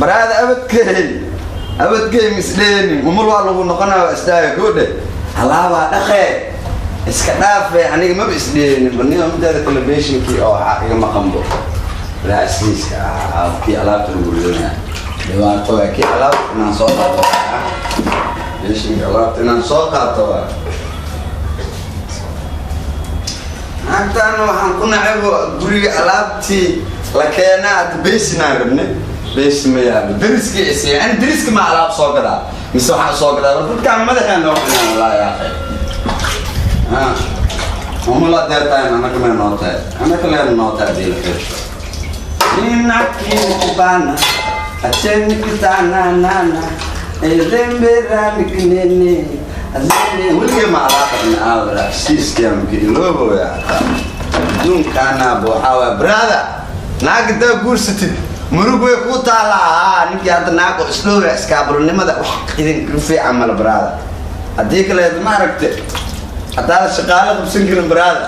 Baraada abadkey abadkey misdheenin umul waa lagu noqonaa waa istaaga goodhe alaabaa dhaqee iska dhaafe aniga maba isdheenin baniyo mideeda kale beeshinkii oo waxaa iga maqanbo raasiiska ah kii alaabta lagu ridanaya dhibaato waa kii alaabta inaan soo qaato beeshinka alaabta inaan soo qaato waa naagtaan waxaan ku nacaybo guriga alaabtii la keenaa hadda beeshinaan rabne beeshi ma yaalo dariskii isiiya ani dariska ma alaab soo gadaa mise waxaan soo gadaa war dadkaan madaxeen noo cunaan walaa yaa akhi umula deertahay anaka mee noo tahay anaka leen noo tahay hadii la fiirsho ninakikubana achenikitaananana edemberamiknene weligay ma alaaqadna aawra siiskiamka ilooboya hataa adduunkaanaaba waxaa waaya brother naag intaa guursatid murug way kuu taalaa haa ninkii hadda naag oo isdhowra iskaaburinimada wax idinkaga fiican mala brother haddii kaleeto ma aragte haddaada shaqaale qabsan karin brother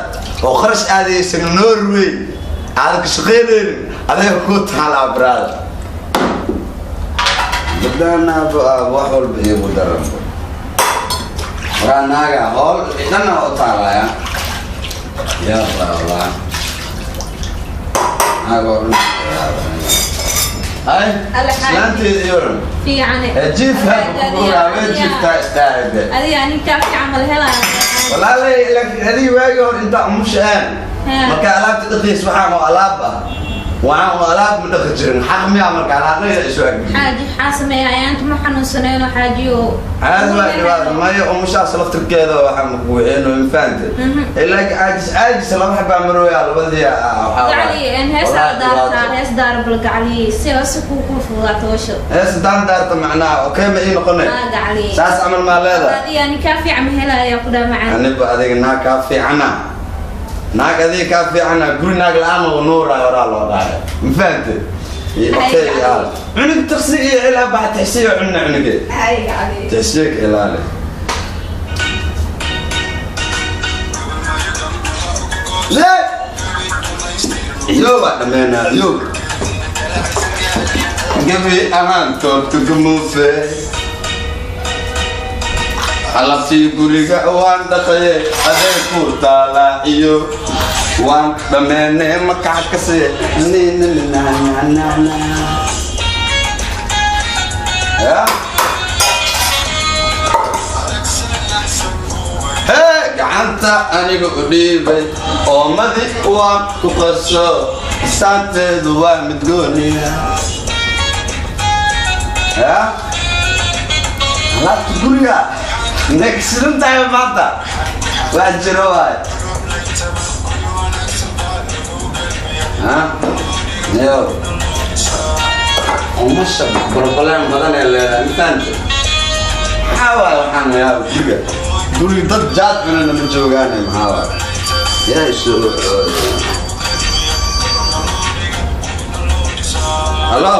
oo kharash aadaysan Norway aada ka shaqaynaynin adiga kuu taalaa brother badanaaba wax walba iigu daranbo waraa naaga hool dhanna u taalaya yaa wallah naaga oo dhan hay islaanteeda iyo oran Fiican. Jiif way jiiftaa istaahide. Adiga ninkaa fiican ma la helaayo. Walaalay laakiin adiga waagii hore intaa umusha aan marka alaabta dhaqiis waxaan oo alaab ah waxaan oo alaab ma dhaqi jirin xaq miyaa marka alaaqayda isu agbi. Xaaji waxaa sameeya ayaanta ma xanuunsanayno xaajiyo. Caadi waa dhibaato maya umushaas laftirkeeda waxaan kuwixino ma fahante laakiin caajis caajis laba xabaa marooya labadii waxaa Gacali en hees aad daartaa hees daara bal gacali si hoose kuu kuu fududaato hawsha. Hees daan daarta macnaha okay ma ii noqonay. Aa gacali. Saas camal maa leedahay. Adiga ninkaa fiican ma helaayo ku dhaa macaan. Aniba adiga naag kaa fiicana naag adiga kaa fiicana guri naag la-aan oo nuuraayo horaa loo dhahay ma fahante okay yaal cunug taqsi iyo ilaa bax taxsiyo cunna cunuge Ay gacali. Taxsiyo ka ilaali lee ciyow baa dhammeynaa ciyow gebi ahaan toobta gumuufe alabtii guriga waan dhaqaye adeeg ku taalaa iyo waan dhammeene makac kase ya hee gacanta aniga u dhiibay oomadi waan ku qaso saanteedu waa mid gooniya ya alaabta guriga nagsidan tahay maanta wax jiro waay ha yo umasha problem badan ee leedahay mafahamte maxaa waay waxaan yaaba guriga guriga dad jaad cunana ma joogaane maxaa waay yaa isu halo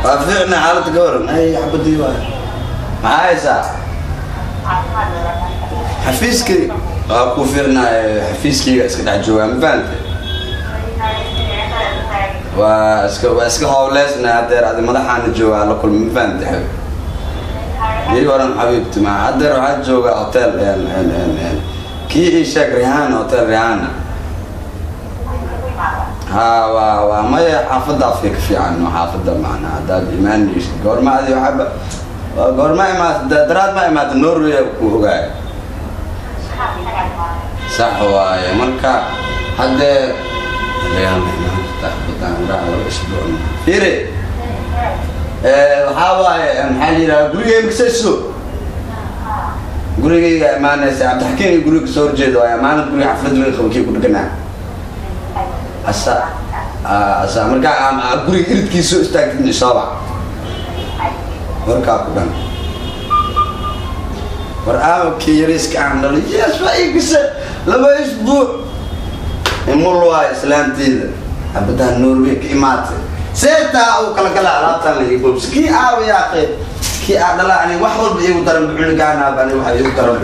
waa fiicna xaaladda ka waran ay xabadii waay maxaa haysaa xafiiskii waa ku fiicnaaye xafiiskayga iska dhex joogaa ma fahante waa iska howleysna hadeer adi madaxaana joogaa la kulma ma fahante xabib ii waran xabiibti ma hadeer waxaa joogaa hotel kii ii sheeg Rihana hotel Rihana ha waa waa maya xaafadda afka ka fiican no xaafadda macnaa haddaad imaanaysid goorma adi waxaaba waa goorma imaata daraad ma imaata Norway ku ogaay sax waaye marka haddee Rihana imaan kartaa xabadan raac laba isbuuc fiiri waxaa waaye maxaa la yidhaha gurigay makasayso gurigayga imaanaysa Cabdixakiim iyo guriga kasoo horjeeda waaye amaanad guriga xaflad weyn qaba kii ku dheganaa asa asa markaa guriga iridkiisa soo istaagtid isoobac warkaa ku dhan war aawakii yariiska aan dhalay yes waa ii gashay laba isbuuc imul waay islaanteeda xabadaha Norway ka imaatay seetaa uu kala gala alaabtan la ii boobsi kii aawa yaaqe kii aa dhala ani wax walba iigu daran cunugaanaaba ani waxa iigu daran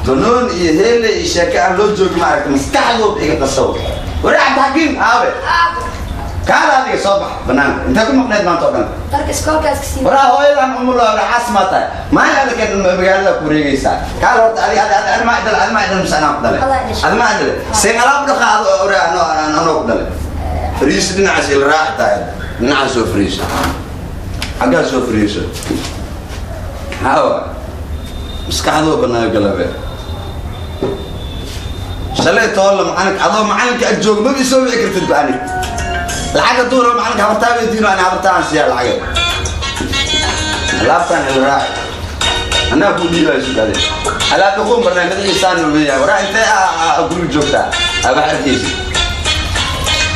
banoon iyo heele iyo sheeke aan loo joogi ma aragta maskaxdooda iga qasow wari Cabdixakiim aabe Kaala adiga soo bax banaanka. Intee ku maqneed maanta oo dhan? Dharka iskoolkaas ka sii. Waraa hooyadan umulo raxas ma tahay. Maalin adag magaalada ku wareegaysaa. Kaala horta adiga adiga adiga ma idal adiga ma idal mise anaa ku dhalay. Adiga ma idal. Seen alaab dhaqa ado ore ano anoo ku dhalay. Fariis dhinacaas ila raaci tahay. Dhinacaas soo fariiso. Xaggaa soo fariiso. Hawa. Maskaxdoo banaa galabe. Shalay toolla macalinka adoo macalinka ag jooga maba isoo wici kartid ba anig. Lacag hadduu rabo macalinka habartaa weydiino ani habartaa aan siiyaa lacage. Alaabtaan ila raaci. Anaa kuu dhiibaayo sugaade. Alaab dhaquun barnaa madaxiisaan weeyahay. Waraa intee guriga joogtaa? Aba arkaysa.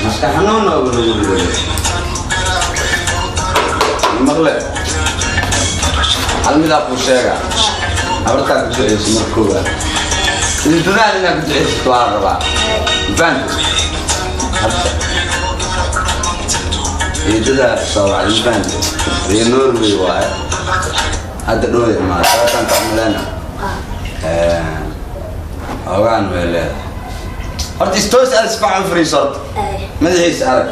Maskax xanuun oo lagu rido. Maqle. Hal midaa kuu sheegaa. Habartaa ku duceyso marka koowaad. Dadaal inaad ku duceysato waa la rabaa. Mafahantay? Hadda. Eedadaa soo wacday, mafahantay? Reer Norway waaye. Hadda dhow imaada. Sababtaan ka umaleyna. Ogaan way leedahay. Horta istoos aad si fiican u fariiso horta. Madaxiisa arag.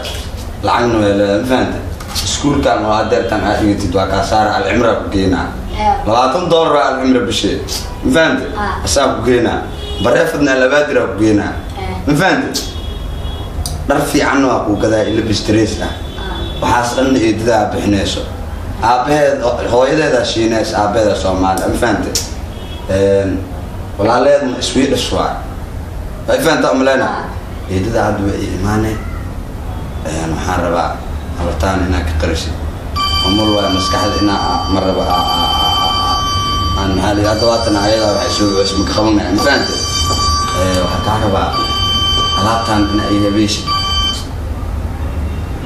Lacagna way leedahay, mafahantay? Iskuulkan oo adeertan aad dhigatid waa kaa saara Alcimra ku geynaa. $20 waa Alcimra bishee. Ma fahantay? Asaa ku geynaa. Bareefadna labaadiraa ku geynaa. Ma fahantay? Dhar fiicanna waa kuu gadaa ila bistrees ah. Waxaas dhanna eedadaa bixinayso. Aabbaheed hooyadeedaa Shiineys, aabbaheeda Soomaali. Ma fahantay? Walaalaheedna Swedish waa. Way fahantaa umaleyna? Eedadaa hadda way ii imaaneen. Waxaan rabaa habartaan inaad ka qarisid. Umul waay maskaxda inaa ma raba aan maxaa la hadda waatan ayadaa waxay soo wicisa maka qabanaya, ma fahantay? Waxaan kaa rabaa alaabtaan ina ay habeeshid.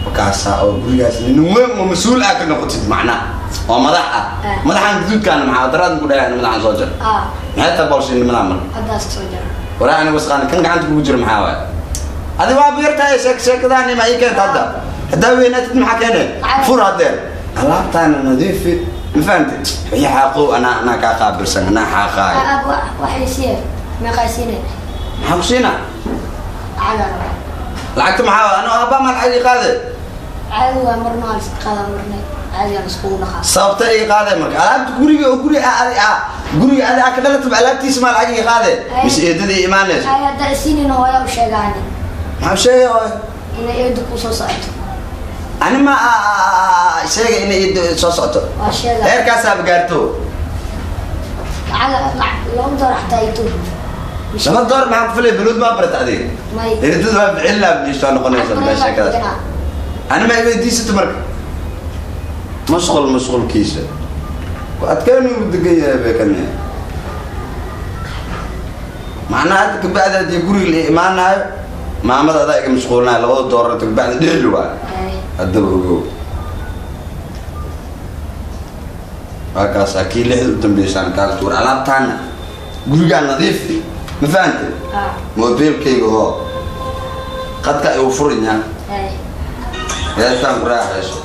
Wakaasaa oo gurigaas nin weyn oo mas-uul ah ka noqotid macnaha oo madax ah. Madaxan guduudkaana maxaa daraad ku dhahay madaxan soo jar. Maxay tahay bolshinimada marka? Haddaas ka soo jara. Waraa aniga wasqaan kan gacanta kugu jiro maxaa waaye? Adi waa beertahay sheek sheekadaan ima ii keenta hadda. Haddaa weynaatid maxaa keenay? Fur haddeer. Alaabtaana nadiifi. Ma fahantay? Wixii xaaqow anaa kaa qaabilsan anaa xaaqaayo. Aab waxay siiyeen meeqay siinay? Maxaa ku siinaa? Lacag rabaa. Lacagta maxaa waaye? Anoo aabbaa maa lacag ii qaade? Caadi waa marna waa iska qaadaa marna caadi aan iskugu dhaqaa. Sababta ii qaade marka alaabta guriga oo guriga adi ah guriga adi ah ka dhalataba alaabtiisa maa lacag ii qaade? Mise eedada ii imaanayso? Ay haddaa isiinin hooya u sheegaani. Maxaa u sheegay hooyo? Inay eedu ku soo socoto. Ani ma sheegay inay eedo soo socoto. Waa sheegaa. Heerkaasaaba gaarto. Lacag $2 xataa ii tuur. $2 maxaa ku filay baluud maa barata adiga? May. Eedada waa bixin laa bixiso noqonaysa baa sheekadaas. Ani ma weydiisato marka. Mashqul mashqulkiisa. Ku adkeenu uu degan yahay bay kan yahay. Macnaha hadda kabacdi haddii guriga la imaanayo maamada adaa iga mashquulinayo $2 inta kabacdi dheeli waay. Haddaba ogow. Waa kaasaa kii lixda u dambeysaan kaaga tuur alaabtaana gurigaa nadiif ma fahantay? Moobilkayga hoo qadka igu furinyaa. Heestaan ku raaxayso.